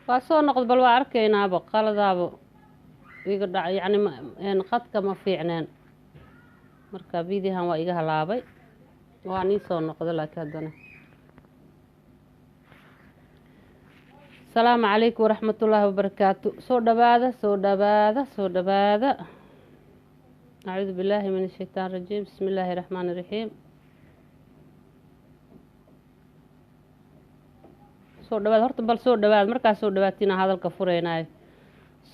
Waa soo noqda, bal waa arkaynaaba qaladaaba iga dhac, yacni qadka ma fiicneen. Marka videohan waa iga halaabay, waa nii soo noqda. Laakiin haddana asalaamu calaykum waraxmatullaahi wabarakaatu. Soo dhawaada, soo dhawaada, soo dhawaada. Acuudu billaahi min ashaytaan rajiim. Bismi illaahi raxmaani raxiim. Soo dhawaada horta, bal soo dhawaada. Markaa soo dhawaatina hadalka fureynayo,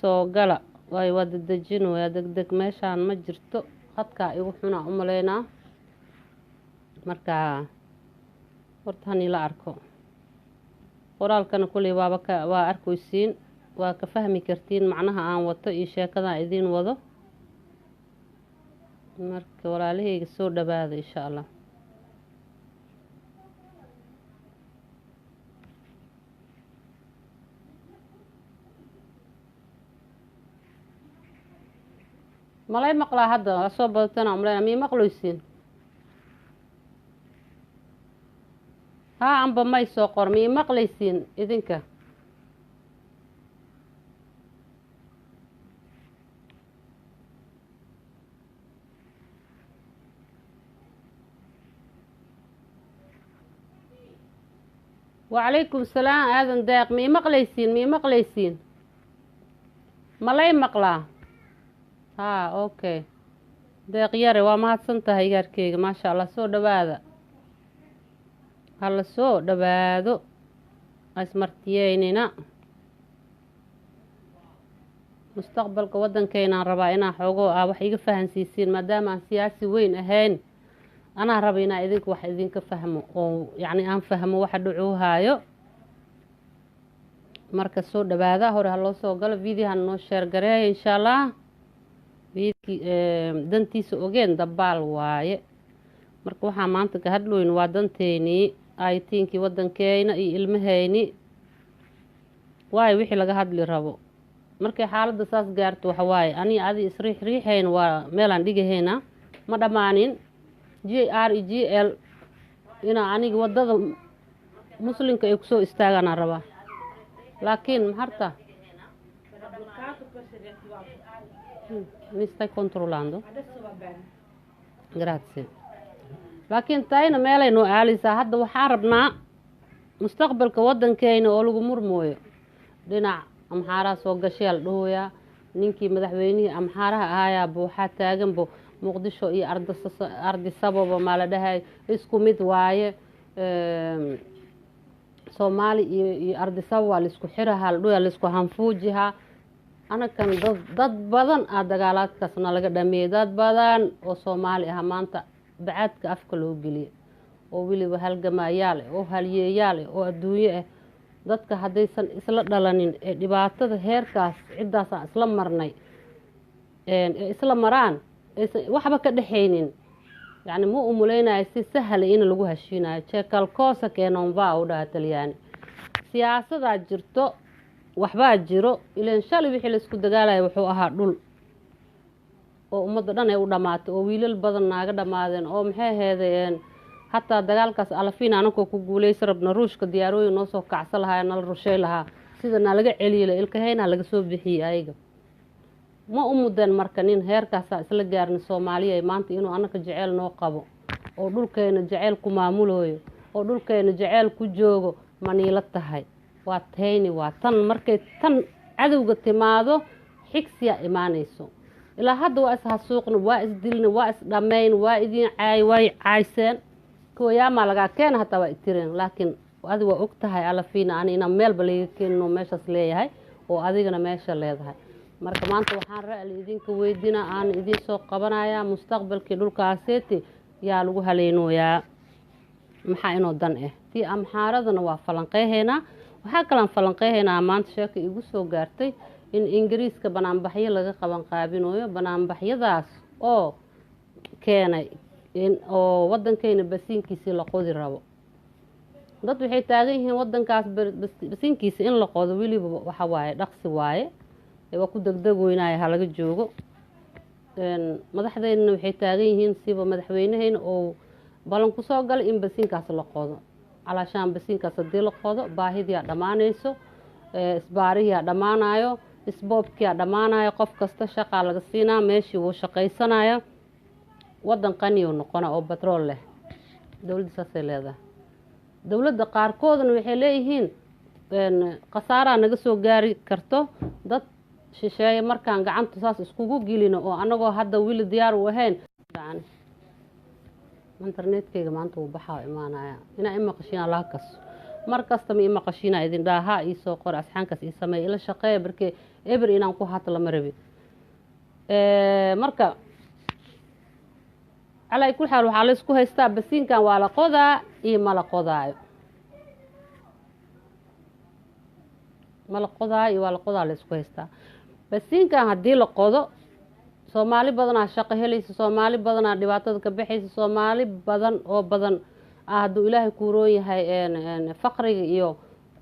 soo gala. Waayo waa dedejinooyaa, deg deg meeshaan ma jirto. Khadkaa igu xunaa u maleynaa. Marka horta hanila arko qoraalkana, kuley waaba ka waa arkeysiin, waa ka fahmi kartiin macnaha aan wato iyo sheekadan idiin wado. Marka walaalahayga, soo dhawaada insha Allah. Malay maqlaa hadda? Waa soo badatana umaleynaa. Mii maqloysiin? Haa amba may soo qor. Mii maqlaysiin idinka? Wacalaykum salaam. Aadan Deeq, mii maqlaysiin? Mii maqlaysiin? Malay maqlaa? Haa, okay. Deeq Yare, waa mahadsan tahay igaarkeyga, maasha Allah. Soo dhawaada, hala soo dhawaado, ismartiyeynina. Mustaqbalka waddankeynaan rabaa inaan xoogoo ah wax iga fahansiisiin, maadaama aan siyaasi weyn ahayn. Anaa raba inaa idinka wax idinka fahmo oo yacni aan fahmo waxa dhucuu haayo. Marka soo dhawaada, hore ha loo soo galo, videohan noo share gareeya insha Allah. Videokii dantiisa ogeen dabaal waaye. Marka waxaa maanta ka hadlooyn waa danteynii, aytiinkii waddankeyna iyo ilmaheyni waayo. Wixii laga hadli rabo markay xaaladda saas gaarto, waxa waaye ani adi isriix riixayn, waa meelaan dhigahayna ma dhammaanin. JR iyo JL inaa aniga waddada muslimka ay kusoo istaagaanaan rabaa, laakiin maxarta mi stai controllando? Adesso va bene. Grazie. Laakiin tayna meelay noo aaleysaa. Hadda waxaan rabnaa mustaqbalka waddankeyna oo lagu murmooyo. Dhinac Amxaaraha soo gashay la dhahoyaa, ninkii madaxweynihii Amxaaraha ahaayaa buuxaa taaganbo Muqdisho iyo Ardisababa maa la dhahay, isku mid waaye. Soomaali iyo Ardisababa waa laisku xirahaa la dhahoyaa, laisku hanfuujihaa. Anakan dad badan aa dagaalaadkaasna laga dhameeyey, dad badan oo Soomaali ah maanta bacaadka afka loo geliyay, oo weliba halgamayaal ah oo halyeeyaal ah oo adduunyo ah. Dadka haddaysan isla dhalanin ee dhibaatada heerkaas ciddaasaan isla marnay ee isla maraan, aysan waxba ka dhexaynin, yacni ma umuleynayo si sahla in lagu heshiinayo. C'è qualcosa che non va, u dhaha Talyaani. Siyaasadaa jirto, waxbaa jiro. Ilaan shalay wixii laisku dagaalaya wuxuu ahaa dhul oo ummadda dhan ay u dhammaatay, oo wiilal badan naaga dhammaadeen, oo maxay ahaydeen, hataa dagaalkaas Alafiin anagoo ku guuleysa rabna, Ruushka diyaarooyin noo soo kacsa lahaa, nala rushay lahaa, sida nalaga celiyila ilkahaynaa laga soo bixiyey ayaga ma u mudeen. Marka nin heerkaasaa isla gaarna Soomaaliya maanta inuu anaka jeceyl noo qabo, oo dhulkeena jeceyl ku maamulooyo, oo dhulkeena jeceyl ku joogo, maniila tahay. Waa tayni, waa tan. Markay tan cadowga timaado, xigsiyaa imaanayso. Ilaa hadda waa ishasuuqna, waa isdilna, waa isdhammayn, waa idin caay, way caayseen, kuwayaamaa lagaa keena, hataa waa itireen. Laakiin adi waa og tahay Alafiina, ani inaan meelba layga keenino meeshaas leeyahay oo adigana meesha leedahay. Marka maanta waxaan ra'li idinka weydina aan idiin soo qabanayaa mustaqbalkii dhulkaaseeti yaa lagu haleynooyaa, maxaa inoo dan ah. Tii Amxaaradana waa falanqeyhaynaa. Waxaa kalaan falanqeyhaynaa maanta sheeka igu soo gaartay in Ingiriiska banaanbaxyo laga qaban qaabinooyo, banaanbaxyadaas oo keenay in oo waddankeyna basiinkiisii la qodi rabo. Dad waxay taagan yihiin waddankaas basiinkiisa in la qodo, weliba waxa waaye dhaqsi waaye, waa ku degdegoynaya, ha laga joogo. Madaxdeynana waxay taagan yihiin, siba madaxweyneheyna oo ballan kusoo galay in basiinkaas la qodo. Calaashaan basiinkaas haddii la qodo, baahidiyaa dhammaanayso. Isbaarihiyaa dhammaanayo, isboobkiyaa dhammaanayo, qof kasta shaqaa laga siinaa, meeshii wuu shaqaysanaya, waddan qaniyu noqona oo batrool leh. Dowladda saasay leedahay. Dowladda qaarkoodna waxay leeyihiin khasaaraa naga soo gaari karto dad shisheeye markaan gacanta saas iskugu gelino oo anagoo hadda wili diyaar u ahayn. Internetkeyga maanta wuu baxaa imaanaya inaa imaqashiina laha kaso. Mar kasta ma imaqashiina idin dhaha, haa iisoo qor, asxaankaas ii sameeya, ila shaqeeya, barkee eber inaan ku hadla ma rabi. Marka calaa kul xaal waxaa laysku haystaa basiinkan waa la qodaa iyo ma la qodaayo, ma la qodaayo iyo waa la qodaa laysku haystaa. Basiinkan haddii la qodo, Soomaali badanaa shaqo helaysa, Soomaali badanaa dhibaatada ka baxaysa, Soomaali badan oo badan ah hadduu Ilaahay kuuroon yahay faqriga iyo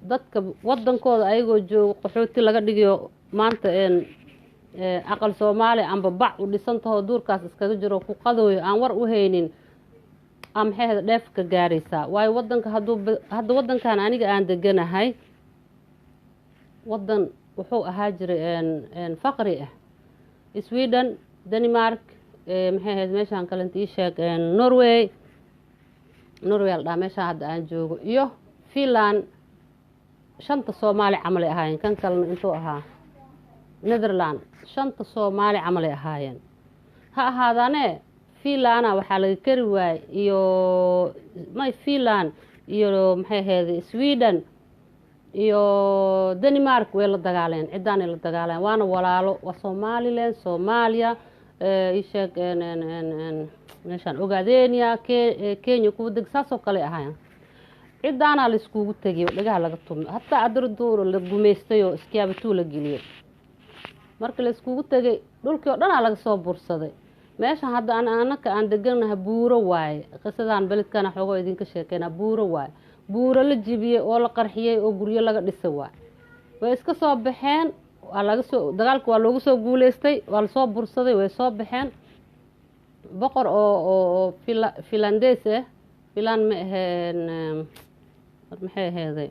dadka wadankooda ayagoo joogo qaxooti laga dhigayo maanta aqal Soomaali amba bac u dhisan tahoo duurkaas iskaga jiro ku qadooyo aan war u haynin a maxay ahayd dheef ka gaaraysaa. Waayo wadanka hadduu hadda wadankan aniga aan deganahay wadan wuxuu ahaa jiray faqri ah. Sweden, Denmark, maxay ahayd meeshaan kalenta ii sheeg, Norway, Norway la dhahaa meeshaan hadda aan joogo, iyo Finland, shanta Soomaali camalay ahaayeen. Kan kalena intuu ahaa Netherland, shanta Soomaali camalay ahaayeen. Ha ahaadaane Finlanda waxaa laga kari waayey iyo may Finland iyo maxay ahayd Sweden iyo Denmark way la dagaaleen, ciddaanay la dagaaleen, waana walaalo, waa Somaliland, Soomaaliya, ii sheeg meeshaan Ogaadenia, Kenya kuwa deg saasoo kale ahaayeen. Ciddaanaa la iskugu tegiyo, dhagaha laga tumay, hataa adarduuro la gumaystay oo iskiyaabatuu la geliyey. Marka la iskugu tegay dhulkii oo dhanaa laga soo bursaday. Meeshan hadda anaka aan deganahay buuro waaye. Qisadan beledkana xoogoo idinka sheekeynaa. Buuro waaye, buuro la jibiyey oo la qarxiyey oo guryo laga dhisay waaye. Way iska soo baxeen, waa laga soo dagaalka waa loogu soo guuleystay, waa lasoo bursaday, way soo baxeen. Boqor oo Finlandes ah, Finland ma aheen, maxay aheeday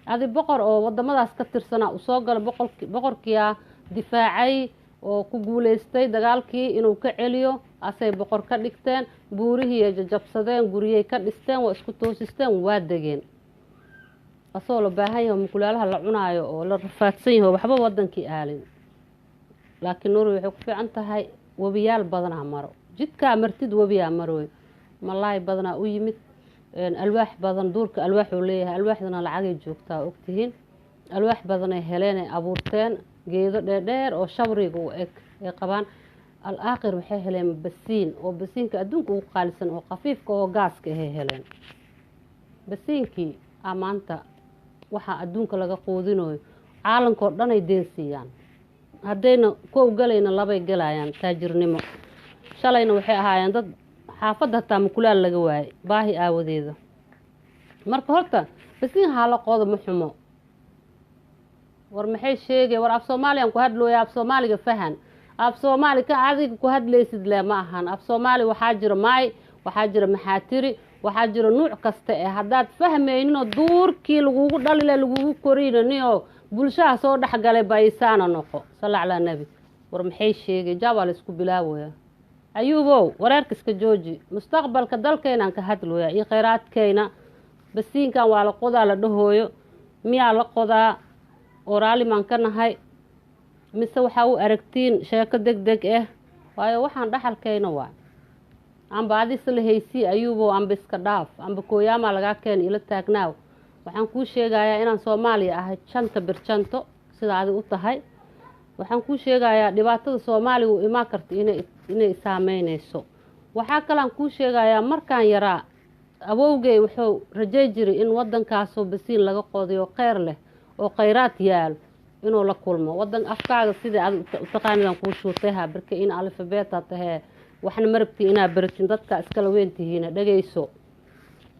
adi, boqor oo wadamadaas ka tirsanaa usoo galay. Boqorki boqorkiyaa difaacay oo ku guuleystay dagaalkii inuu ka celiyo, asay boqor ka dhigteen. Buurihii ay jajabsadeen, guryay ka dhisteen, waa isku toosisteen, waa degeen. Asagoo la baahan yaho mukulaalaha la cunaayo oo la rafaadsan yaho waxba wadankii aalin. Laakiin Norway waxay ku fiican tahay webiyaal badanaa maro, jidkaa martid webiyaa marooy, malaay badanaa u yimid, alwaax badan, duurka alwaaxuu leeyahay, alwaaxdana lacagay joogtaa ogtihiin. Alwaax badanay heleen, ay abuurteen geedo dheerdheer oo shabriga u eg ay qabaan. Al aakhir waxay heleen basiin oo basiinka adduunka ugu qaalisan oo khafiifka oo gaaska ahay heleen. Basiinkii a maanta waxaa adduunka laga quudinayo, caalamkao dhanay deen siiyaan. Haddayna kow galayna labay galayaan taajirnimo. Shalayna waxay ahaayeen dad xaafadda hataa mukulaal laga waayay baahi aawadeeda. Marka horta basiin haala qooda ma xumo. War maxay sheegay? War af Soomaaliyan ku hadlooya, af Soomaaliga fahan. Af Soomaali ka adiga ku hadlaysid le ma ahan. Af Soomaali waxaa jira maay, waxaa jira maxaatiri, waxaa jira nuuc kasta eh. Haddaad fahmayninoo duurkii lagugu dhalile lagugu koriyninoo bulshaha soo dhexgalay baysaana noqo. Salla calaa nebi. War maxay sheegay? Jaabaa la isku bilaawaya. Ayuubow, wareerka iska jooji. Mustaqbalka dalkeynaan ka hadlooya iyo kheyraadkeyna. Basiinkan waa la qodaa la dhahooyo, miyaa la qodaa oo raalli maan ka nahay mise waxaa u aragtiin sheeko deg deg ah? Waayo waxaan dhaxalkeyna waay. Amba adis la haysii ayuubow, amba iska dhaaf, amba kooyaamaa lagaa keena ila taagnaaw. Waxaan kuu sheegayaa inaan Soomaaliya ahay janta birjanto sida adig u tahay. Waxaan kuu sheegayaa dhibaatada Soomaaliga u imaan karta inay saameyneyso. Waxaa kalean kuu sheegayaa markaan yaraa awowgey wuxuu rajay jiray in wadankaasoo basiin laga qodayo kheyr leh oo kheyraad yaalo inuu la kulmo wadan. Afkaaga sidai ad u taqaanidaan kuu shuutayha barke in alfabeeta tahee waxna marabti inaa baratin dadka iskala weyntihiina dhagayso.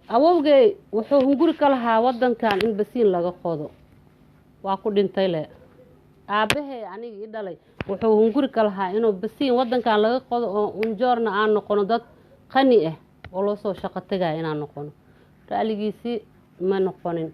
Awowgey wuxuu hunguri ka lahaa wadankan in basiin laga qodo, waa ku dhintay le. Aabahey aniga i dhalay wuxuu hunguri ka lahaa inuu basiin wadankan laga qodo oo unjoorna aan noqono dad qani ah oo loo soo shaqo tagaya inaan noqono. Raaligiisii ma noqonin.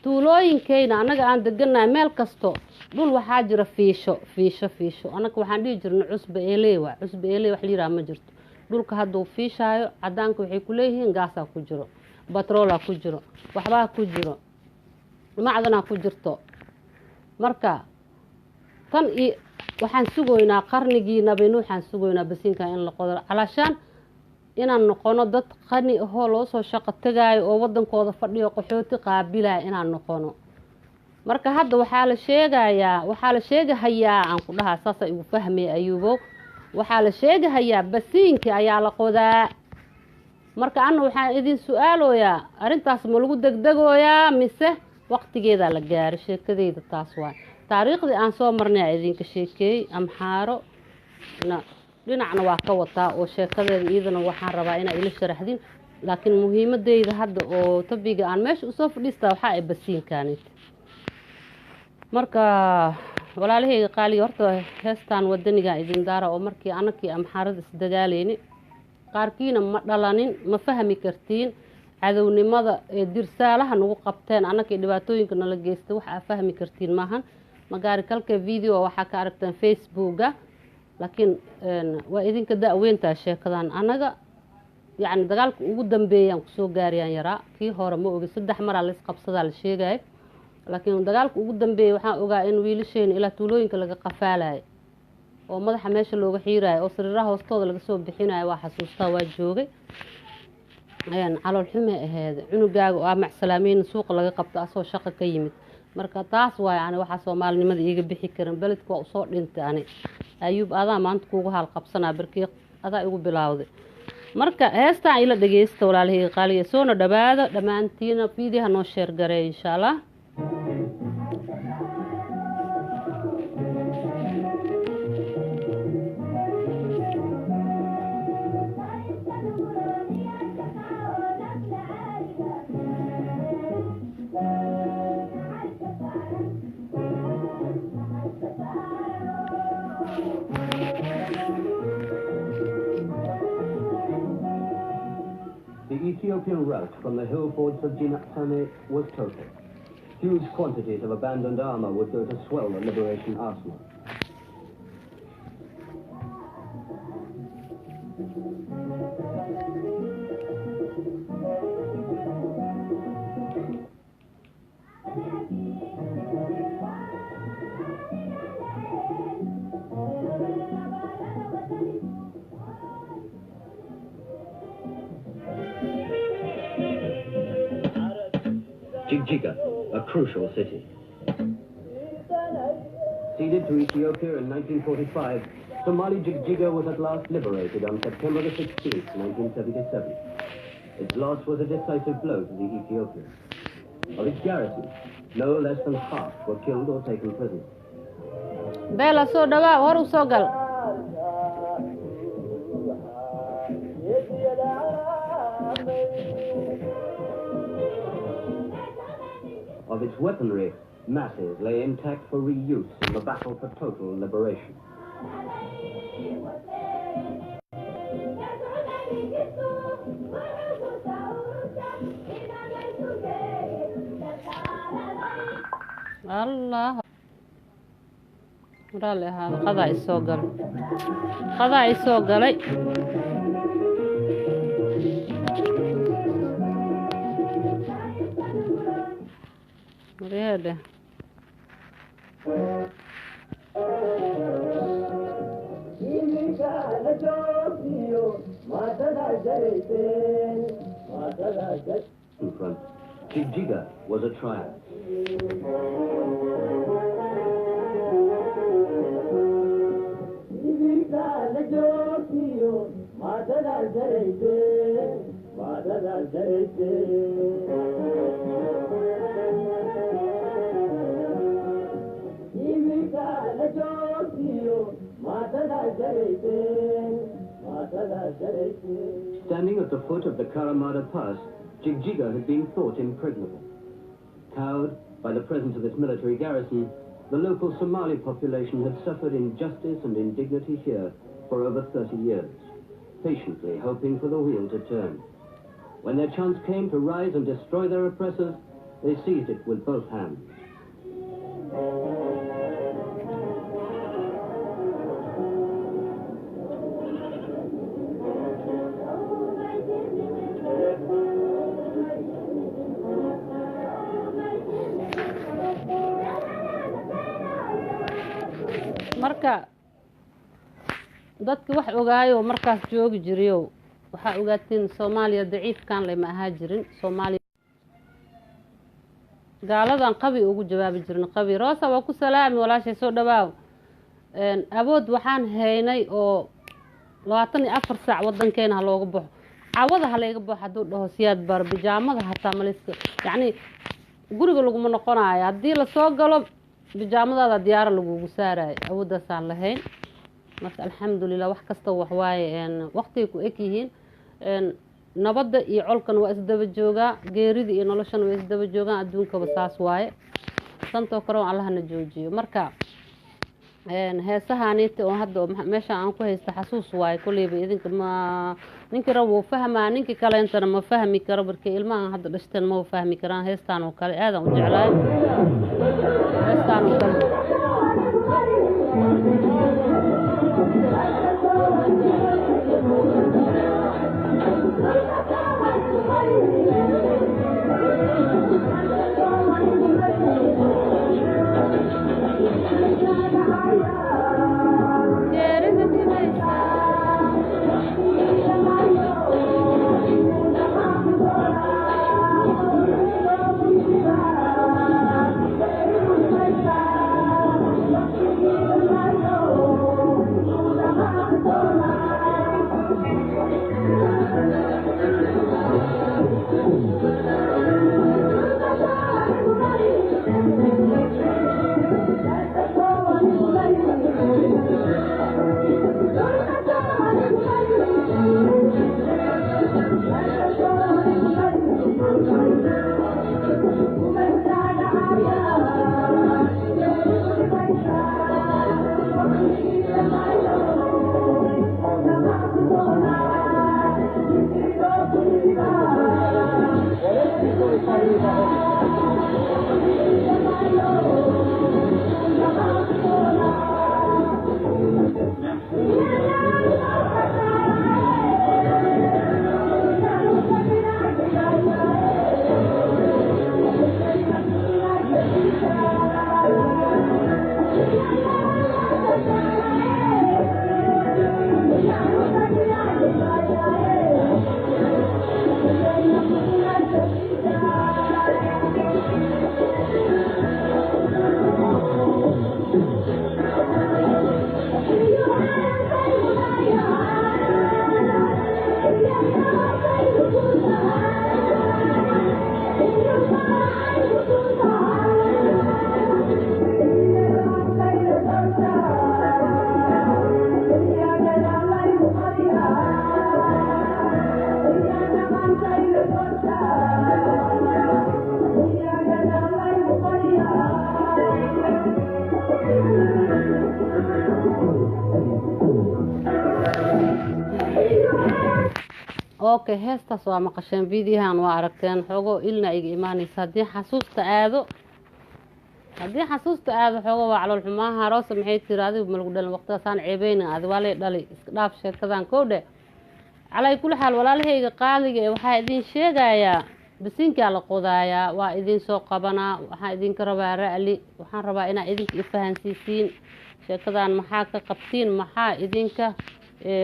Tuulooyinkayna annaga aan degannahay, meel kasto dhul waxaa jira fiisho, fiisho, fiisho. Annaga waxaan dhihi jirnay cusba eeley. Waa cusba eeley wax la yidhaha ma jirto. Dhulka hadduu fiishaayo, cadaanka waxay ku leeyihiin gaasaa ku jiro, batroolaa ku jiro, waxbaa ku jiro, macdanaa ku jirto. Marka tan iyo waxaan sugoynaa qarnigii Nabi Nuuxaan sugoynaa basiinkan in la qodo, calaashaan inaan noqono dad qani ahoo loo soo shaqo tegaayo oo wadankooda fadhiyo, qaxooti qaabilaya inaan noqono. Marka hadda waxaa la sheegayaa, waxaa la sheegahayaa, aan ku dhahaa saasa igu fahmay Ayuubow, waxaa la sheegahayaa basiinkii ayaa la qodaa. Marka anna waxaan idin su-aalooyaa, arrintaas ma lagu degdegooyaa mise waqtigeedaa la gaaray? Sheekadeyda taas waay. Taariikhdii aan soo marnay aa idinka sheekeeyey. Amxaaro na dhinacna waa ka wataa oo sheekadeeda iyadana waxaan rabaa inaa ila sharaxdin, laakiin muhiimadeyda hadda oo topic-ga aan meesha usoo fadhiistaa waxaa ay basiinkaanit. Marka walaalahayga qaaliga, horta heestan wadanigaa idin daara oo markii anakii Amxaarada isdagaaleyni, qaarkiina ma dhalanin, ma fahmi kartiin cadownimada ee dirsaalaha nagu qabteen annakii dhibaatooyinka nala geystay. Wax aa fahmi kartiin maahan. Magaari kalka video waxaa ka aragteen Facebooka, laakiin waa idinka da-weyntaa sheekadan. Annaga yacni dagaalka ugu dambeeyaan kusoo gaariyaan yaraa, kii hore ma ogi. Saddex maraa la isqabsadaa la sheegaya, laakiin dagaalka ugu dambeeyay waxaan ogaa in wiilasheyna ilaa tuulooyinka laga qafaalayo oo madaxa meesha looga xiirayo oo sariiraha hoostooda laga soo bixinayo. Waa xasuustaa, waa joogay. Calool xumay aheyd cunugaaga oo aa macsalaameyna suuqa laga qabto asoo shaqo ka yimid. Marka taas waay ani waxaa Soomaalinimada iiga bixi karin. Beledka waa usoo dhintay ani. Ayuub, adaa maanta kuugu haal qabsanaa barkii adaa igu bilaawday. Marka heestaan ila dhageysta, walaalahayga qaaliga, soona dhawaada dhammaantiina. Fiidiyaha noo share gareey, insha Allah. The Ethiopian rout from the hill forts of Jinaksane was total. Huge quantities of abandoned armor would go to swell the liberation arsenal. Jigjiga, a crucial city. Ceded to Ethiopia in 1945, Somali Jigjiga was at last liberated on September the 16th, 1977. Its loss was a decisive blow to the Ethiopians. Of its garrison, no less than half were killed or taken prisoner. Beela, soo dhawaa, hor u soo gal. Of its weaponry, masses lay intact for reuse in the battle for total liberation. Allah, raalli ahaada, qadaa isoo galay, qadaa isoo galay. Waryaadhe. In front, Jigjiga was a triumph. Standing at the foot of the Karamada Pass, Jigjiga had been thought impregnable. Cowed by the presence of its military garrison, the local Somali population had suffered injustice and indignity here for over 30 years, patiently hoping for the wheel to turn. When their chance came to rise and destroy their oppressors, They seized it with both hands. Marka dadki wax ogaayo markaas joogi jirayow, waxaa ogaatiin Soomaaliya daciifkan lema ahaa jirin. Soomaaliya gaaladan qabi ugu jawaabi jirin. Qabi Roosa, waa ku salaami walaashay, soo dhawaaw. Awood waxaan haynay oo 24 saac wadankeena ha looga baxo, cawada ha layga baxo hadduu dhaho Siyaad Bar, bijaamada hataa maliska, yacni guriga laguma noqonayo. Haddii lasoo galo, bijaamadaada diyaaro lagugu saarayo. Awooddaasaan lahayn. Marka alxamdulilah, wax kasta wax waaye waqtigay ku eg yihiin. Nabadda iyo colkan waa isdaba joogaa, geerida iyo noloshana waa isdaba joogaan. Adduunkaba saas waaye, santoo kale oo Allahna joojiyo. Marka heesahaaniita oo hadda meesha aan ku haysta xasuus waaye. Kolleyba idinka ma ninkii rab wuu fahmaa, ninkii kaleentana ma fahmi karo. Marka ilmahan hadda dhashteen ma fahmi karaan. Heestaan oo kale aadaan u jeclaay, heestaan oo kale. Geerida dhibaysaa. Okay, heestaas waa maqasheen, videohan waa aragteen. Xoogo ilna iga imaanaysa haddii xasuusta aado, haddii xasuusta aado xoogo waa calool xumaaha. Roosa maxay tiri? Adigu ma lagu dhalin waqtigaasaan ceebeyna, adi waa lay dhalay. Iska dhaaf sheekadan kow dhe. Calaa kulli xaal, walaalahayga qaaliga ee waxaa idin sheegayaa, basiinkaa la qodaayaa, waa idin soo qabanaa. Waxaan idinka rabaa ra'li, waxaan rabaa inaa idinka ifahansiisiin sheekadan. Maxaa ka qabtiin? Maxaa idinka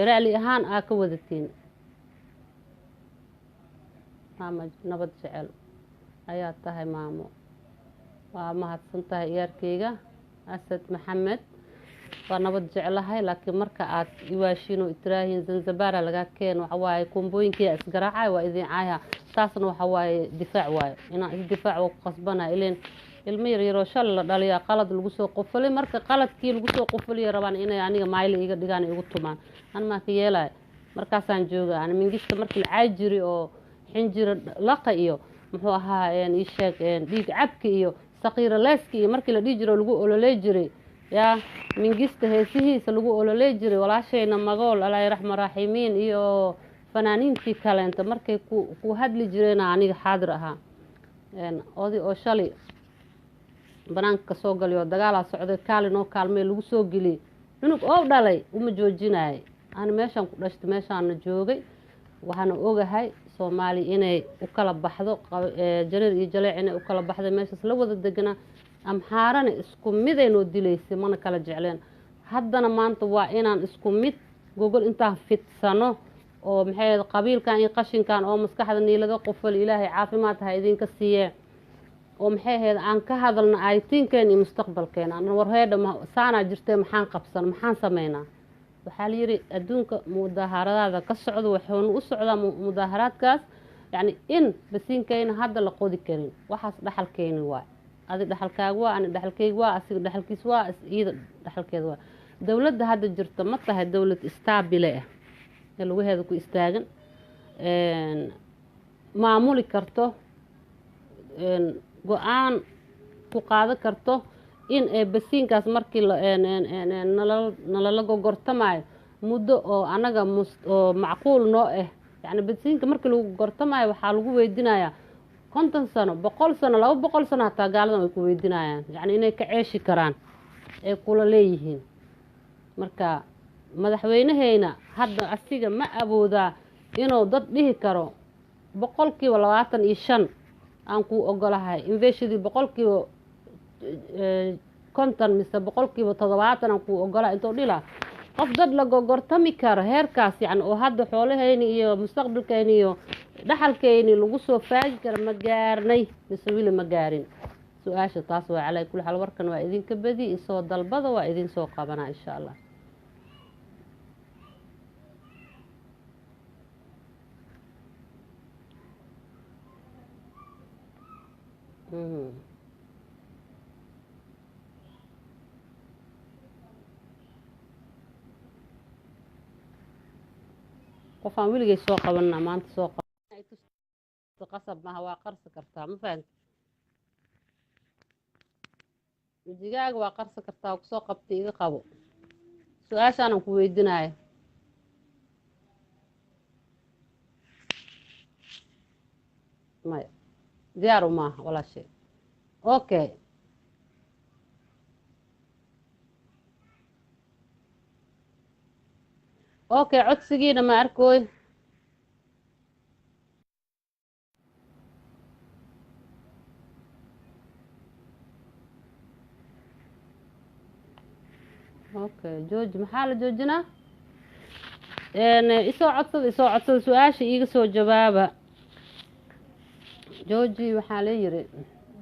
ra'li ahaan aa ka wadatiin? Maama nabad jecel ayaa tahay, maamo, waa mahadsan tahay. Iyaarkeyga Asad Maxamed, waa nabad jeclahay, laakiin marka aad iwaashiin oo itiraahiin Zanzabara laga keeno, waxa waaye kumbooyinkiya isgaraacay, waa idin caaya. Taasna waxa waaye difaac waaye, inaan isdifaac waa ku qasbanaya. Ileen ilmo yaryaroo shalay la dhaliyaa qalad lagu soo qufulay. Marka qaladkii lagu soo qufuliya rabaan inay aniga maayla iga dhigaan, igu tumaan. An maa ka yeelaya? Markaasaan jooga ani Mingista markii la caay jiri oo xinjira laqa iyo muxuu ahaa ii sheeg dhiig cabka iyo saqiira leeska iyo markii la dhihi jiro oo lagu ololey jiray, yaa Mingista heesihiisa lagu ololey jiray. Walaashayna Magool, alaahi raxma raaximiin, iyo fanaaniintii kaleenta markay ku hadli jireena aniga xaadir ahaa. Oday oo shalay banaanka kasoo galay oo dagaalaa socday, kaali noo kaalmay lagu soo geliyey, cunug oo dhalay uma joojinayo. Ani meeshaan ku dhashtay, meeshaana joogay, waxaana ogahay Soomaaliya inay u kala baxdo jareer iyo jaleec, inay u kala baxday. Meeshaas la wada deganaa, Amxaarana isku miday noo dilaysay, mana kala jecleen. Haddana maanta waa inaan isku mid gogol intaan fidsano oo maxay ahayd qabiilkan iyo qashinkan oo maskaxda niilaga qufal, Ilaahay caafimaad ha idinka siiyee, oo maxay ahayd aan ka hadalno aaytiinkeena iyo mustaqbalkeena. An warheedha saanaa jirtee, maxaan qabsan, maxaan sameynaa? Waxaa la yidhi adduunka mudaharadaada ka socdo, wuxuuna u socdaa mudaaharaadkaas, yacni in basiinkayna hadda la qodi karin. Waxaas dhaxalkeeni waay, adi dhaxalkaaga waa, ani dhaxalkeyga waa, asiga dhaxalkiis waa, iyada dhaxalkeeda waa. Dowladda hadda jirto ma tahay dowlad stable ah ee lugaheeda ku istaagan, maamuli karto, go-aan ku qaadan karto in ay basiinkaas markii nalala gogortamayo muddo oo anaga oo macquul noo ah? Yacni basiinka markii lagu gogortamayo waxaa lagu weydinayaa 50 sano, 100 sano, 200 sano, hataa gaaladan way ku weydinayaan, yacni inay ka ceeshi karaan ay kula leeyihiin. Marka madaxweyneheyna hadda asiga ma awoodaa inuu dad dhihi karo 25% aan kuu ogolahay investadii, 50% mise 70% aan kuu ogolahay intuu dhila? Qof dad la gogortami karo heerkaas, yacni oo hadda xoolaheyni iyo mustaqbalkeyni iyo dhaxalkeyni lagu soo faagi kara, ma gaarnay mise weli ma gaarin? Su-aasha taas waa. Calaa kulli xaal, warkan waa idinka badi, isoo dalbada, waa idin soo qabanaa insha Allah. Qofaan weligay soo qabanaa maanta soo qasab maaha, waa qarsi kartaa, ma fahamti? Wejigaaga waa qarsi kartaa. Kusoo qabtay, iga qabo su-aashaanan ku weydiinayo. Maya, diyaaru maaha walaashay. Okay, okay, codsigiina ma arkooy. Okay, jooji. Maxaa la joojinaa? Isoo codsada, isoo codsada, su-aasha iiga soo jawaaba. Jooji. Waxaa la yiri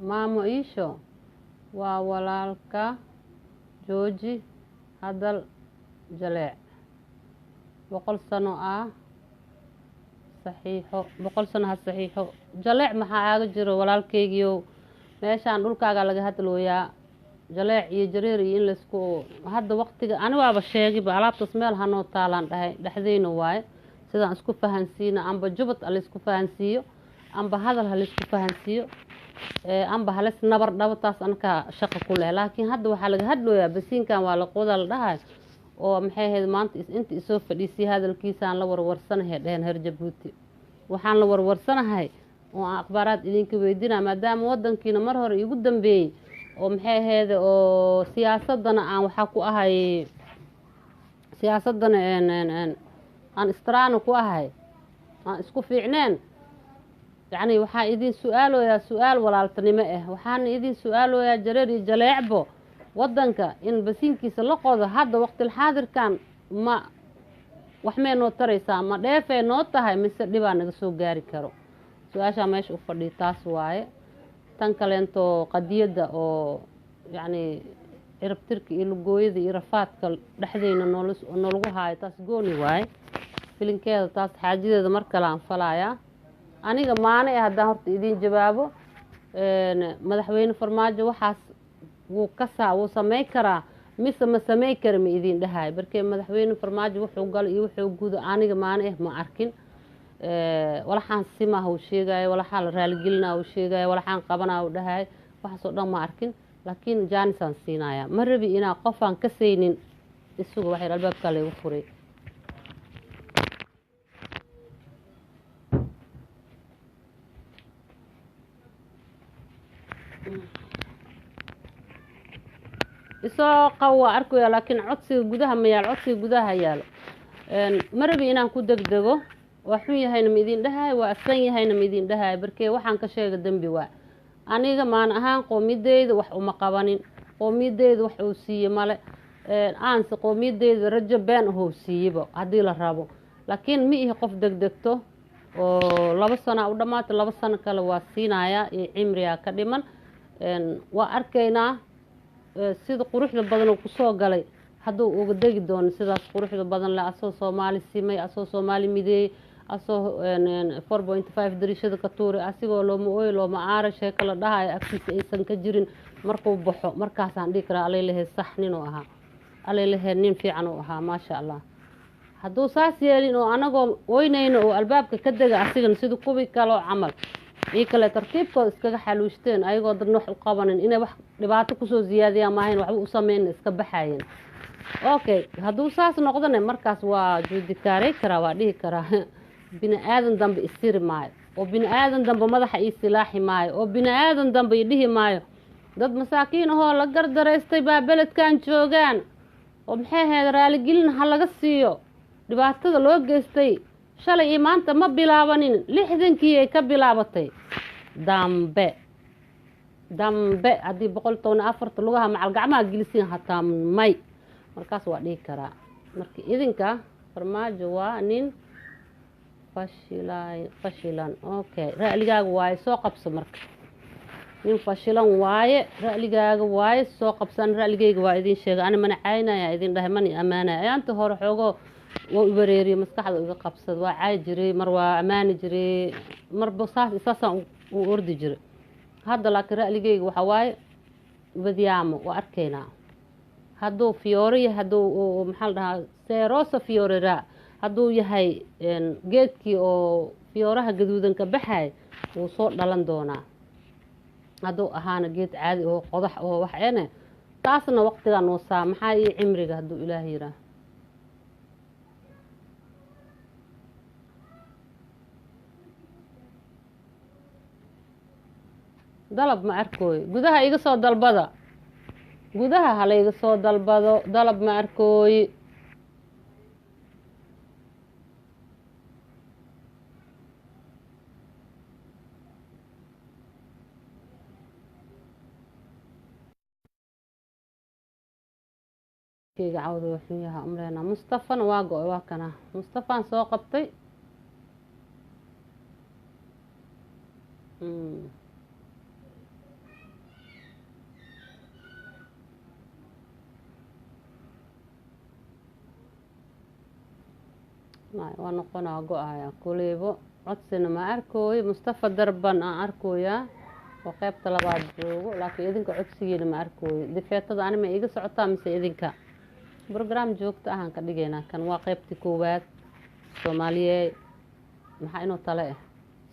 maamo iisho waa walaalka. Jooji hadal jaleec, 100 sano ah saxiixo, 100 sano ha saxiixo. Jaleec maxaa aaga jiro walaalkeygiiow? Meeshaan dhulkaagaa laga hadlooyaa. Jaleec iyo jareer iyo in laysku hadda waqtiga ani waaba sheegayba, alaabtaas meel hanoo taalaan dhahay, dhexdeyna waaye. Sidaan isku fahansiina, amba jubad ha laysku fahansiiyo, amba hadal ha laysku fahansiiyo, amba hales nabar dhabo, taas anakaa shaqa ku leh. Laakiin hadda waxaa laga hadlooyaa basiinkan waa la qodaa la dhahay, oo maxay ahayd maanta inta isoo fadhiisiyay hadalkiisaan la warwarsanahay dheheen reer Jabuuti. Waxaan la warwarsanahay oo aan akhbaaraad idinka weydinaa, maadaama wadankiina mar hore iigu dambeeyey, oo maxay ahayd oo siyaasadana aan waxaa ku ahay, siyaasadana aan istraana ku ahay, aan isku fiicneen. Yacni waxaa idin su-aalooyaa su-aal walaaltinimo ah. Waxaana idin su-aalooyaa jareer iyo jaleecbo, wadanka in basiinkiisa la qodo hadda waqtil xaadirkan ma wax may noo taraysaa? Ma dheefay noo tahay mise dhibaa naga soo gaari karo? Su-aashaa meesha u fadhiya taas waaye. Tan kaleento qadiyadda oo yacni ciribtirka iyo lugooyada iyo rafaadka dhexdeyna noolagu haayo, taas gooni waaye filinkeeda, taas xaajadeeda mar kale aan falayaa. Aniga maane haddaan horta idiin jawaabo, madaxweyne Farmaajo waxaas wuu kasaa, wuu samey karaa mise ma samey kara, ma idiin dhahayo. Barkee madaxweyne Farmaajo wuxuu galay iyo wuxuu gudo aniga maane ma arkin. Walaxaan simaha uu sheegayo, walaxaa la raaligelinaa uu sheegayo, walaxaan qabanaa uu dhahayo, waxaasoo dhan ma arkin. Laakiin jaanisaan siinaya, ma rabi inaa qofaan ka saynin. Isuga waxay albaabkaa laygu furay. Isoo qaw, waa arkaya, laakiin codsiga gudaha ma yaalo. Codsiga gudaha yaalo. Ma rabi inaan ku degdego. Waa xun yahayna ma idin dhahayo, waa asan yahayna ma idin dhahayo. Barkee waxaan ka sheega dembi waa. Aniga maan ahaan qoomiyadeyda wax uma qabanin, qoomiyadeyda wax uu siiye male. Aanse qoomiyadeyda rajo been ahou siiyeba haddii la rabo, laakiin ma ihi qof degdegto oo 2 sana u dhammaata. 2 sano kale waa siinayaa iyo cimrigaa ka dhiman. Waa arkaynaa sida quruxda badan oo kusoo galay hadduu uga degi doono sidaas quruxda badan leh, asoo Soomaali simay, asoo Soomaali mideeyey, asoo 4.5 dariishada ka tuuray, asigoo looma ooy looma aara sheeko la dhahayo agtiisa aysan ka jirin. Markuu baxo markaasaan dhihi karaa, allay lahee sax ninuu ahaa, allay lahee nin fiican uu ahaa, maasha Allah. Hadduu saas yeelin oo anagoo oynayno oo albaabka ka dega, asigana sida kuwii kaloo camal io kale tartiibkooda iskaga xaluushteen, ayagoo dadna wax u qabanin, inay wax dhibaato kusoo ziyaadiyaan maahayn, waxba u sameyn iska baxayeen. Okay, hadduu saas noqdone, markaas waa juudikaarey karaa, waa dhihi karaa bini aadan dambe isiri maayo, oo bini aadan dambe madaxa ii silaaxi maayo, oo bini aadan dambe i dhihi maayo dad masaakiin ahoo la gardaraystay baa beledkan joogaan oo maxay ahayd, raaligelin ha laga siiyo dhibaatada loo geystay shalay iyo maanta ma bilaabanin, 60kii ay ka bilaabatay. Dambe dambe haddii 114-ta lugaha macal gacmaha gelisiin hataa may, markaas waa dhihi karaa. Marka idinka Farmaajo waa nin fashila, fashilan. Okay, ra'ligaaga waaye, soo qabso. Marka nin fashilan waaye, ra'ligaaga waaye, soo qabsan. Ra'ligeyga waa idin sheegay. Ani mana caynaya idin dhahay, mana amaanaya. Ayaanta hore xoogoo waa i wareeriye, maskaxda iga qabsad. Waa caay jiray mar, waa ammaani jiray marba, saas saasaan u ordi jiray. Hadda laakiin ra'ligeyga waxaa waaye badyaamo. Waa arkaynaa hadduu fiyooro yahay, hadduu maxaa la dhahaa, serosa fiorera hadduu yahay, geedkii oo fiyooraha gaduudan ka baxay wuu soo dhalan doonaa. Hadduu ahaana geed caadi oo qodax oo wax ene, taasna waqtigaa noo saamaxaa iyo cimriga hadduu Ilaah yiraa. Dalab ma arkooyo. Gudaha iga soo dalbada, gudaha hala iga soo dalbado. Dalab ma arkooyi. Keyga cawda wuxuu yahaa umleynaa. Mustafana waa go-ay, waa kana Mustafaan soo qabtay. Waa noqonaa go-aya kuleybo. Codsina ma arkooyo. Mustafa Darban aan arkooyaa oo qeybta labaad joogo, laakiin idinka codsigiina ma arkooyo. Difeetada ani ma iga socotaa mise idinka? Program joogto ahaan ka dhigaynaa. Kan waa qeybtii koowaad. Soomaaliye maxaa inoo tale ah?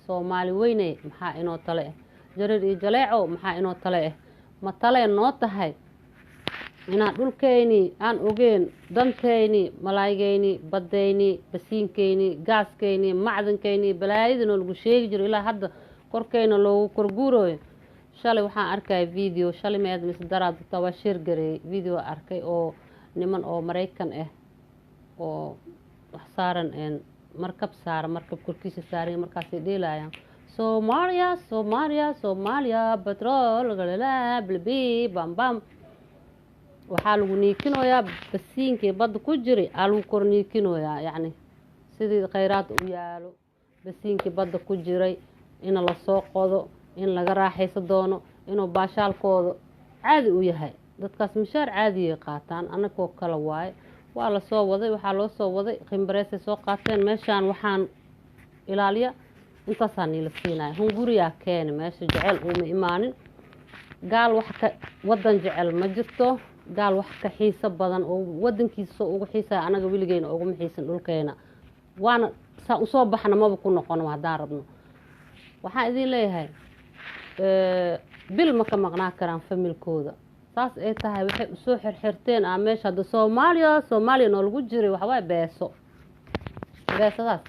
Soomaali weyne maxaa inoo tale ah? Jarir iyo jaleeco maxaa inoo tale ah? Ma talee noo tahay inaan dhulkeyni aan ogeen, danteyni, malaaygeyni, badeyni, basiinkeyni, gaaskeyni, macdankeyni, balaayadii noo lagu sheegi jiro ilaa hadda korkeyna loogu korguurooyo? Shalay waxaan arkaya video, shalay meed mise daraad waa share gareeyey video arkay oo niman oo Maraykan ah oo wax saaran, markab saaran, markab korkiisa saaran, markaasay dheelayaan "Soomaaliya, Soomaaliya, Soomaaliya batrool galala bilbi bam bam". Waxaa lagu niikinoyaa basiinkii badda ku jiray aa lagu kor niikinoyaa, yacni sidii khayraad u yaalo basiinkii badda ku jiray in lasoo qodo, in laga raaxaysan doono, inuu baashaalkooda caadi u yahay. Dadkaas mishaar caadiyay qaataan, anagoo kale waaye. Waa lasoo waday, waxaa loo soo waday khimbareysay soo qaateen. Meeshaan waxaan ilaaliya intaasaa niila siinaya. Hunguriyaa keeni meesha, jecel uuma imaanin. Gaal wax ka wadan jecel ma jirto. Gaal wax ka xiiso badan oo wadankiisa ugu xiisaya anaga weligeena uguma xiisan dhulkeena, waana saa usoo baxna maba ku noqono haddaan rabno. Waxaan idin leeyahay, bil ma ka maqnaa karaan familkooda. Saas ay tahay waxay usoo xirxirteen a meesha hadda "Soomaaliya, Soomaaliya" noo lagu jiray. Waxawaaye beeso, beesadaas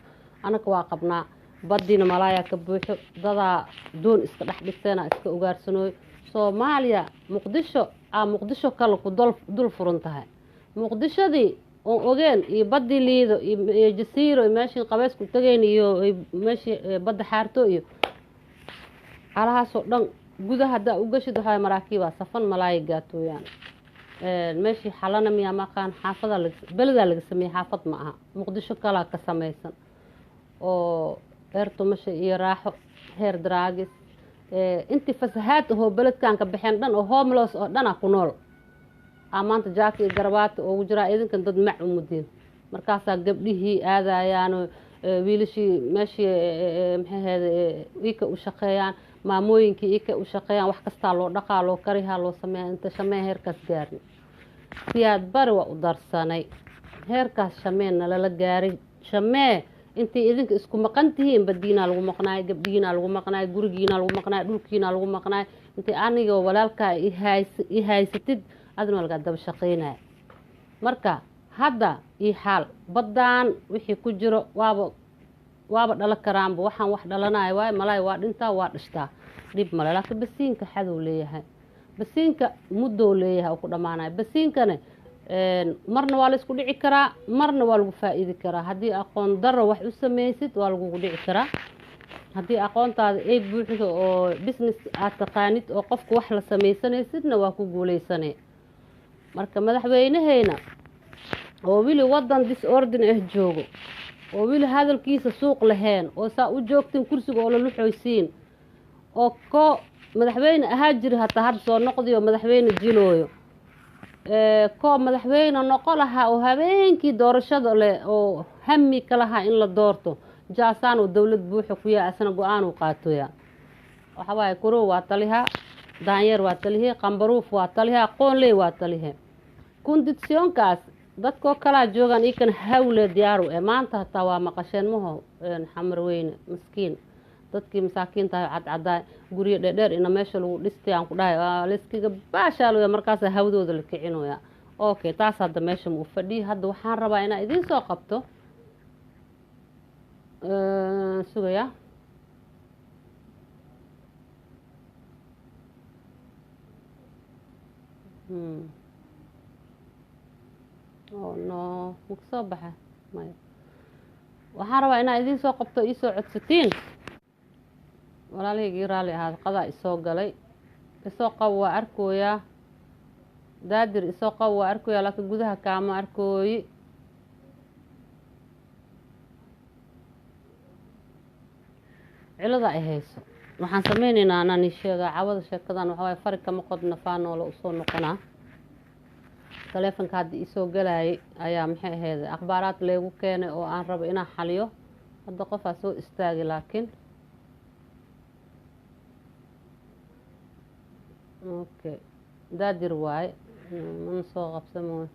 anaka waa qabnaa. Badiina malaayaa ka buuxo, dadaa doon iska dhex dhigteena iska ugaarsanooyo. Soomaaliya Muqdisho aa Muqdisho kale ku dul furan tahay. Muqdishadii oon ogeen iyo badii Liido iyo Jasiiro iyo meeshii qabeysku tagayn iyo meeshii badda xaarto iyo alahaasoo dhan gudaha haddaa u gashid, waxaa maraakiibaa safan malaaya gaatooyaan. Meeshii Xalana miyaa maqaan, xaafada beledaa laga sameeyey, xaafad ma aha, Muqdisho kalaa ka samaysan oo heer tumasha iyo raaxo, heer daraagis, intii fasahaad ahoo beledkan ka baxeen dhan oo homeless oo dhana ku nool aa maanta jaaka iyo garabaata oogu jiraa. Idinkan dad mac umudiin, markaasaa gabdhihii aadayaan, wiilashii meeshii maxay ahayd ika u shaqeeyaan, maamooyinkii ika u shaqeeyaan, wax kastaa loo dhaqaa, loo karihaa, loo sameeya. Inta shameen heerkaas gaarnay, Siyaad Bari waa u darsanay heerkaas, shameen nalala gaaray. Shamee intii idinka isku maqan tihiin, badiinaa lagu maqnaay, gabdhihiinaa lagu maqnaay, gurigiinaa lagu maqnaay, dhulkiinaa lagu maqnaay. Intii aniga walaalkaa i haysatid, adina waa lagaa daba shaqeynaya. Marka hadda io xaal baddaan wixii ku jiro waaba dhalo karaanba, waxaan wax dhalanaya waayo, malaay waa dhintaa, waa dhishtaa, dhib male. Laakiin basiinka xadow leeyahay, basiinka muddow leeyahay oo ku dhammaanaya. Basiinkana marna waa la isku dhici karaa, marna waa lagu faa-iidi karaa. Haddii aqoon daro wax u sameysid, waa lagugu dhici karaa. Haddii aqoontaada ay buuxdo oo business aad taqaanid oo qofka wax la sameysanaysidna, waa ku guuleysanay. Marka madaxweyneheyna oo weli wadan disorder ah joogo, oo weli hadalkiisa suuq lahayn, oo saa u joogtiin kursiga oo laluxoysiin, oo ko madaxweyne ahaa jiri hataa hadda soo noqdayo, madaxweyne jilooyo, koo madaxweyne noqo lahaa oo habeenkii doorashada leh oo hami ka lahaa in la doorto, jaasaan oo dowlad buuxa ku yaha, asna go-aan uu qaatoya. Waxa waaye, kurow waa taliha, daanyeer waa talihe, qambaruuf waa taliha, qoonley waa talihe. Conditionkaas dadkoo kalaa joogaan ikan hawle diyaaru e maanta hataa waa maqasheen maho. Xamar Weyne maskiin, dadkii masaakiinta cadcadaay, guryo dheerdheer ina meesha lagu dhistay aan ku dhahay, waa layskaga baashaalooya, markaasa hawdooda la kicinooya. Okay, taas hadda meesha ma u fadhiya. Hadda waxaan rabaa inaa idiin soo qabto, sugaya. Oh no, maku soo baxa maya. Waxaan rabaa inaa idiin soo qabto, iisoo codsatiin. Walaalahaygii, raalli ahaad, qadaa isoo galay. Isoo qabo, waa arkooyaa. Daadir, isoo qabo, waa arkooyaa, laakiin gudaha kaama arkooyi. Cilada ay hayso waxaan sameyneynaa anaan ii sheegaa cawada. Sheekadan waxa waaye fari kama qodna, faanoola usoo noqonaa. Taleefonka hadda iisoo galayay ayaa maxay ahayd akhbaaraad leegu keenay oo aan rabo inaan xaliyo. Hadda qofaa soo istaagay, laakiin okay, Daadir waaye, mana soo qabsan mooy.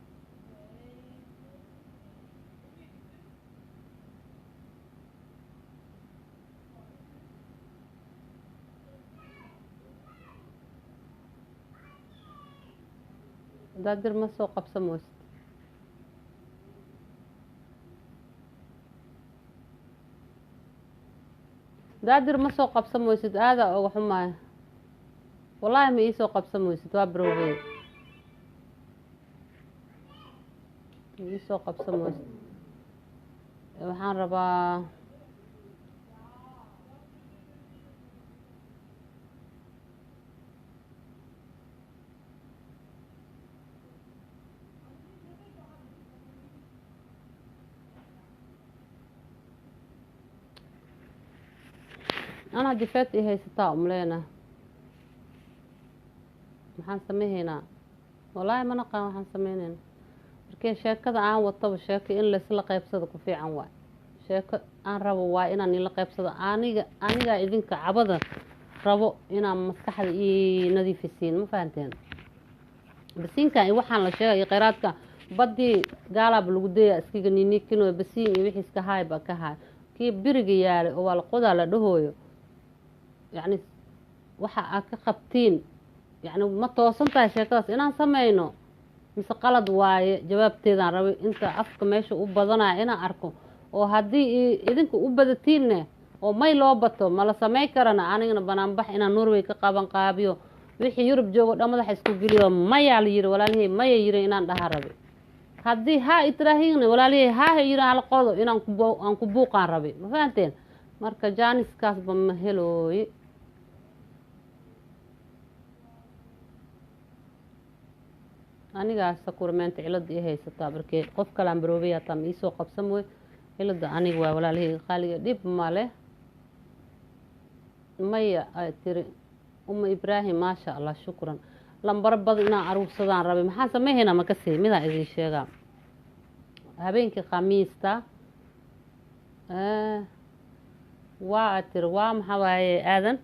Daadir, ma soo qabsan moysid. Daadir, ma soo qabsan moysid. Aadaa oga xumaayo, wallaahi ma iisoo qabsan moysid. Waa barowgey, ma iisoo qabsan moysid. Waxaan rabaa anaa difeet i haysataa umleena. Maxaan sameyhaynaa? Wallaahi ma naqaan waxaan sameynayna. Markii sheekada aan wataba, sheeko in laysla qaybsado ku fiican waay. Sheeko aan rabo waa inaan ila qaybsado. Anigaa idinka cabada rabo inaan maskaxda ii nadiifisiin, ma fahanteen? Basiinkan iyo waxaan la sheegay iyo kheyraadka badii gaalaaba lagu daya iskaga ninikino basiin iyo wixii iska haay ba ka haay. Kii biriga yaalay oo waa la qodaa la dhahooyo, yacni waxa aad ka qabtiin, yacni ma toosan tahay sheekadaas inaan sameyno mise qalad waaye? Jawaabteedaan rabay inta afka meesha u badanaya inaan arko, oo haddii idinka u badatiinne Oo may loo bato ma la samey karana? Anigana banaanbax inaan Norway ka qaban qaabiyo, wixii Yurub joogo dhan madaxa isku geliyo. Mayaa la yiri walaalihey, maya yiri inaan dhaha rabe. Haddii haa itraahigna walaalihey, haa yiri hala qodo, inaan ku aan ku buuqaan rabe. Ma fahanteen? Marka jaaniskaasba ma helooye. Anigaas sakurmeenta cilada i haysataa. Markee qof kalaan baroobay hataa ma iisoo qabsan mooy. Cilada aniga waa, walaalihey qaaliga, dhib male. Maya ay tiri Uma Ibraahim, maasha Allah, shukran. Lambaro badan inaan aruursadaan rabay. Maxaan sameyhaynaa? Makasii midaan idin sheegaa. Habeenkii Khamiista waa tiri, waa maxaa waaye aadan,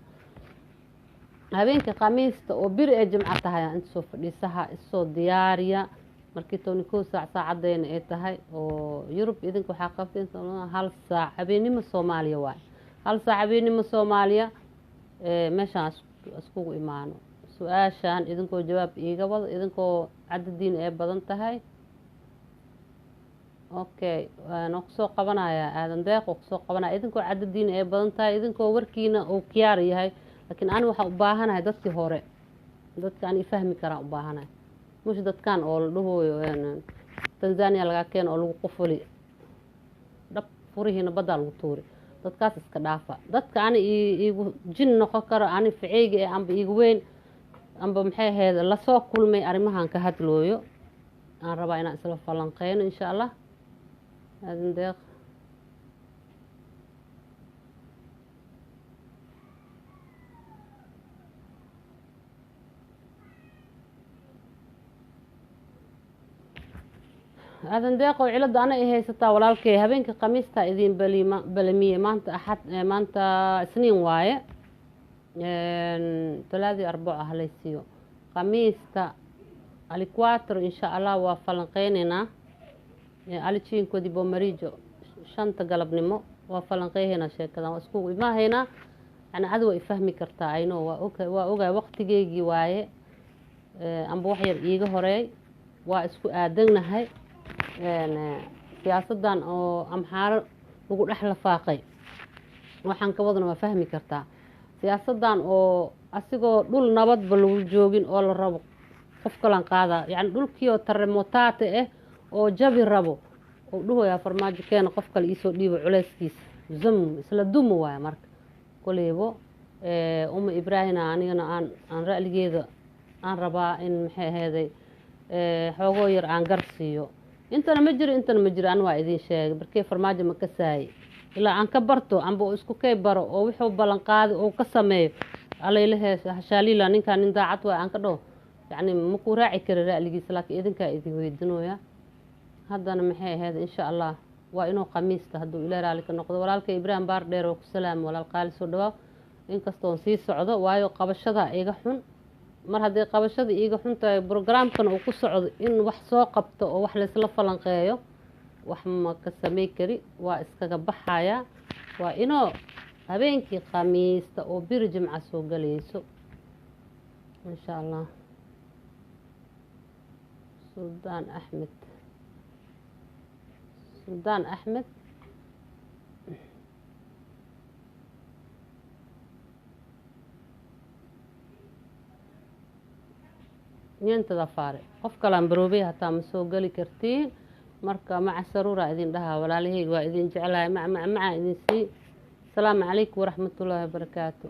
habeenkii Khamiista oo biri ee Jimco tahay inta soo fadhiisaha isoo diyaariya. Markii 11 saac saacadeena ay tahay oo Yurub, idinka waxaa qabtay 1 saac habeenimo Soomaaliya waay, 1 saac habeenimo Soomaaliya. Meeshaan iskugu imaano su-aashaan, idinkoo jawaab iiga wado, idinkoo cadadiina ay badan tahay. Okay, waan kusoo qabanayaa Aadan Deeq oo kusoo qabanaya. Idinkoo cadadiina ay badan tahay, idinkoo warkiina uu kiyaar yahay, laakiin ani waxaan u baahanahay dadkii hore, dadka aan ifahmi karaan u baahanahay. Mush dadkan oo la dhahooyo Tanzania lagaa keeno oo lagu qufuli dhab, furihiina baddaa lagu tuuri, dadkaas iska dhaafa. Dadka ani iigu jin noqon karo, ani ficeyga ee amba iigu weyn amba maxay ahayd lasoo kulmay arrimahan ka hadlooyo aan rabaa inaan isla falanqeyno, insha Allah. Aadan Deeq, Aadan Deeqow, cilada ana i haysataa walaalkey. Habeenka Khamiista idin balima balamiye. Maanta Axad, maanta Isniin waaye, Talaadii, Arbaco halaysiiyo. Khamiista alle quattro, insha Allah, waa falanqeyneynaa. Alle cinque di pomeriggio, 5-ta galabnimo, waa falanqeyhaynaa sheekadan, waa iskugu imaahaynaa. Yani adi waa ifahmi kartaa ayno, waa og, waa ogaay waqtigeygii waaye amba wax yar iiga horeey, waa isku aadagnahay. Siyaasadan oo Amxaaro lagu dhex lafaaqay waxaan ka wadana waa fahmi kartaa. Siyaasadan oo asigoo dhul nabadba lagu joogin oo la rabo qof kalan qaadaa, yacni dhulkii oo terremotate ah oo jabi rabo oo dhuhoyaa Farmaajo keena, qof kale iisoo dhiibo culeyskiisa, zum isla duma waaya. Marka koleybo Uma Ibraahina anigana aan ra'ligeeda aan rabaa in maxay aheeday xoogoo yar aan gar siiyo. Intana ma jiro, intana ma jiro. Ani waa idin sheegay, barkee Farmaajo ma kasaayay ilaa aan ka barto amba oo isku kay baro oo wuxuu ballan qaaday oo ka sameeyo. Alaylahe hashaaliila, ninkaan nin daacad waay aan ka dhaho, yacni makuu raaci kara ra'ligiisa, laakiin idinkaa idin weydinooya. Haddana maxay ahayd, insha Allah, waa inuu Khamiista hadduu Ilaah raali ka noqdo. Walaalka Ibraahim Baar Dheer oo ku salaamo, walaal qaali, soo dhawaa. Inkastoon sii socdo, waayo qabashada iga xun. Mar haddii qabashada iiga xun tahay, programkan uu ku socdo in wax soo qabto oo wax laysla falanqeeyo, wax ma ka samey kari, waa iskaga baxaya. Waa inoo habeenkii Khamiista oo biri Jimca soo galayso, insha Allah. Suldaan Axmed, Suldaan Axmed, nientada faare, qof kalaan baroobay hataa ma soo geli kartiin. Marka maca saruura idin dhahaa, walaalaheyga, waa idin jeclahay. Mac mac maca idin sii. Asalaamu calaykum waraxmatullaahi wabarakaatu.